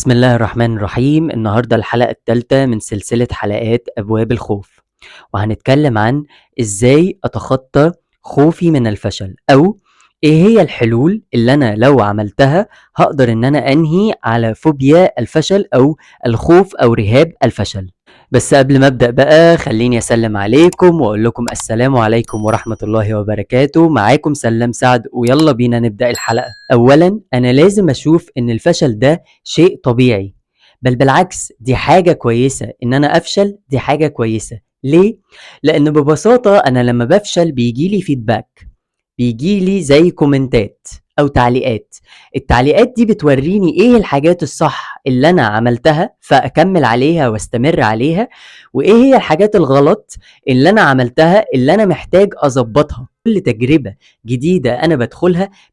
بسم الله الرحمن الرحيم. النهاردة الحلقة الثالثة من سلسلة حلقات أبواب الخوف، وهنتكلم عن إزاي أتخطى خوفي من الفشل، أو إيه هي الحلول اللي أنا لو عملتها هقدر إن أنا أنهي على فوبيا الفشل أو الخوف أو رهاب الفشل. بس قبل ما أبدأ بقى خليني أسلم عليكم وأقول لكم السلام عليكم ورحمة الله وبركاته. معاكم سلام سعد، ويلا بينا نبدأ الحلقة. أولا أنا لازم أشوف إن الفشل ده شيء طبيعي، بل بالعكس دي حاجة كويسة. إن أنا أفشل دي حاجة كويسة. ليه؟ لأن ببساطة أنا لما بفشل بيجيلي feedback، بيجيلي زي كومنتات أو تعليقات. التعليقات دي بتوريني إيه الحاجات الصح اللي أنا عملتها فأكمل عليها واستمر عليها، وإيه هي الحاجات الغلط اللي أنا عملتها اللي أنا محتاج أظبطها. كل تجربة جديدة أنا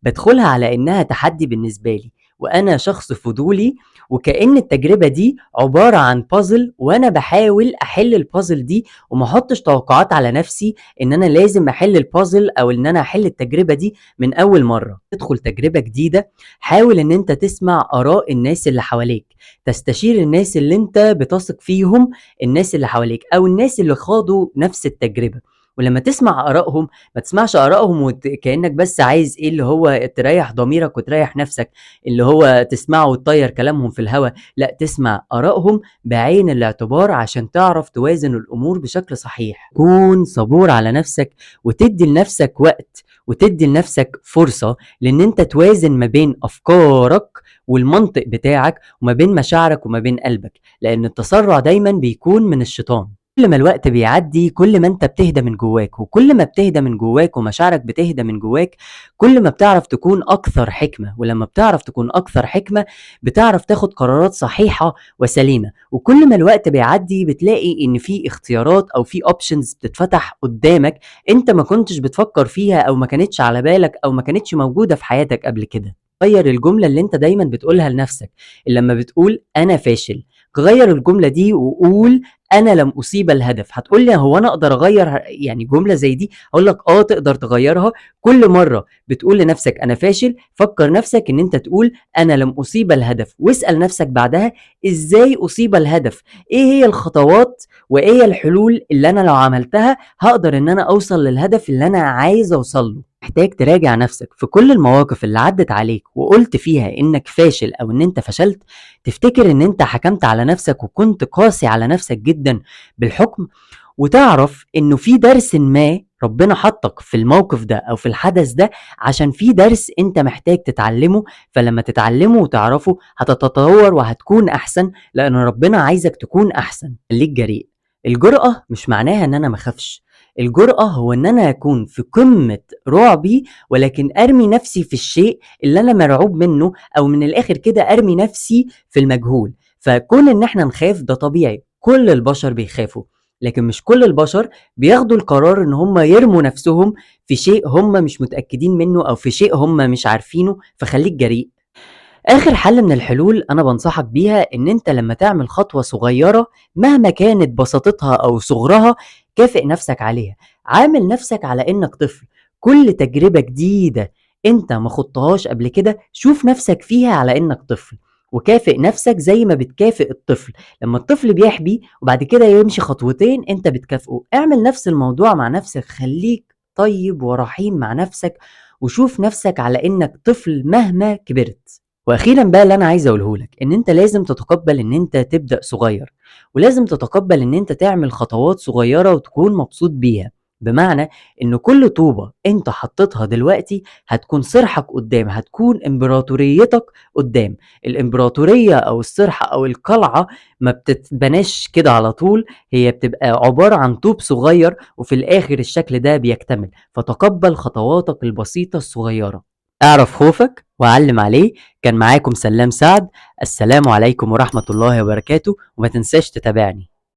بدخلها على إنها تحدي بالنسبة لي، وأنا شخص فضولي، وكأن التجربة دي عبارة عن بازل وأنا بحاول أحل البازل دي، وما أحطش توقعات على نفسي إن أنا لازم أحل البازل أو إن أنا أحل التجربة دي من أول مرة. تدخل تجربة جديدة، حاول إن أنت تسمع آراء الناس اللي حواليك، تستشير الناس اللي أنت بتثق فيهم، الناس اللي حواليك أو الناس اللي خاضوا نفس التجربة. ولما تسمع آرائهم ما تسمعش آرائهم كأنك بس عايز إيه اللي هو تريح ضميرك وتريح نفسك، اللي هو تسمعه وتطير كلامهم في الهوا. لا، تسمع آرائهم بعين الاعتبار عشان تعرف توازن الأمور بشكل صحيح. كون صبور على نفسك وتدي لنفسك وقت وتدي لنفسك فرصة لأن أنت توازن ما بين أفكارك والمنطق بتاعك وما بين مشاعرك وما بين قلبك، لأن التسرع دايما بيكون من الشيطان. كل ما الوقت بيعدي كل ما انت بتهدى من جواك، وكل ما بتهدى من جواك ومشاعرك بتهدى من جواك كل ما بتعرف تكون اكثر حكمة، ولما بتعرف تكون اكثر حكمة بتعرف تاخد قرارات صحيحة وسليمة. وكل ما الوقت بيعدي بتلاقي ان في اختيارات او في options بتتفتح قدامك انت ما كنتش بتفكر فيها او ما كانتش على بالك او ما كانتش موجودة في حياتك قبل كده. غير الجملة اللي انت دايما بتقولها لنفسك، اللي لما بتقول انا فاشل، غير الجملة دي وقول انا لم اصيب الهدف. هتقول لي هو انا اقدر اغير يعني جملة زي دي؟ اقول لك تقدر تغيرها. كل مرة بتقول لنفسك انا فاشل فكر نفسك ان انت تقول انا لم اصيب الهدف، واسأل نفسك بعدها ازاي اصيب الهدف، ايه هي الخطوات وايه هي الحلول اللي انا لو عملتها هقدر ان انا اوصل للهدف اللي انا عايز اوصل له. محتاج تراجع نفسك في كل المواقف اللي عدت عليك وقلت فيها انك فاشل او ان انت فشلت. تفتكر ان انت حكمت على نفسك وكنت قاسي على نفسك جدا بالحكم، وتعرف انه في درس ما ربنا حطك في الموقف ده او في الحدث ده عشان في درس انت محتاج تتعلمه، فلما تتعلمه وتعرفه هتتطور وهتكون احسن، لان ربنا عايزك تكون احسن. خليك جريء. الجرأة مش معناها ان انا مخافش، الجرأة هو ان انا اكون في قمة رعبي ولكن ارمي نفسي في الشيء اللي انا مرعوب منه، او من الاخر كده ارمي نفسي في المجهول. فكون ان احنا نخاف ده طبيعي، كل البشر بيخافوا، لكن مش كل البشر بياخدوا القرار ان هم يرموا نفسهم في شيء هم مش متأكدين منه او في شيء هم مش عارفينه. فخليك جريء. آخر حل من الحلول أنا بنصحك بيها إن أنت لما تعمل خطوة صغيرة مهما كانت بساطتها أو صغرها كافئ نفسك عليها. عامل نفسك على إنك طفل، كل تجربة جديدة أنت ما خضتهاش قبل كده شوف نفسك فيها على إنك طفل، وكافئ نفسك زي ما بتكافئ الطفل. لما الطفل بيحبي وبعد كده يمشي خطوتين أنت بتكافئه. اعمل نفس الموضوع مع نفسك، خليك طيب ورحيم مع نفسك وشوف نفسك على إنك طفل مهما كبرت. واخيرا بقى اللي انا عايز اقوله لك ان انت لازم تتقبل ان انت تبدا صغير، ولازم تتقبل ان انت تعمل خطوات صغيره وتكون مبسوط بيها. بمعنى ان كل طوبه انت حطيتها دلوقتي هتكون صرحك قدام، هتكون امبراطوريتك قدام. الامبراطوريه او الصرحه او القلعه ما بتتبناش كده على طول، هي بتبقى عباره عن طوب صغير وفي الاخر الشكل ده بيكتمل. فتقبل خطواتك البسيطه الصغيره، اعرف خوفك وعلم عليه. كان معاكم سلام سعد، السلام عليكم ورحمة الله وبركاته، وما تنساش تتابعني.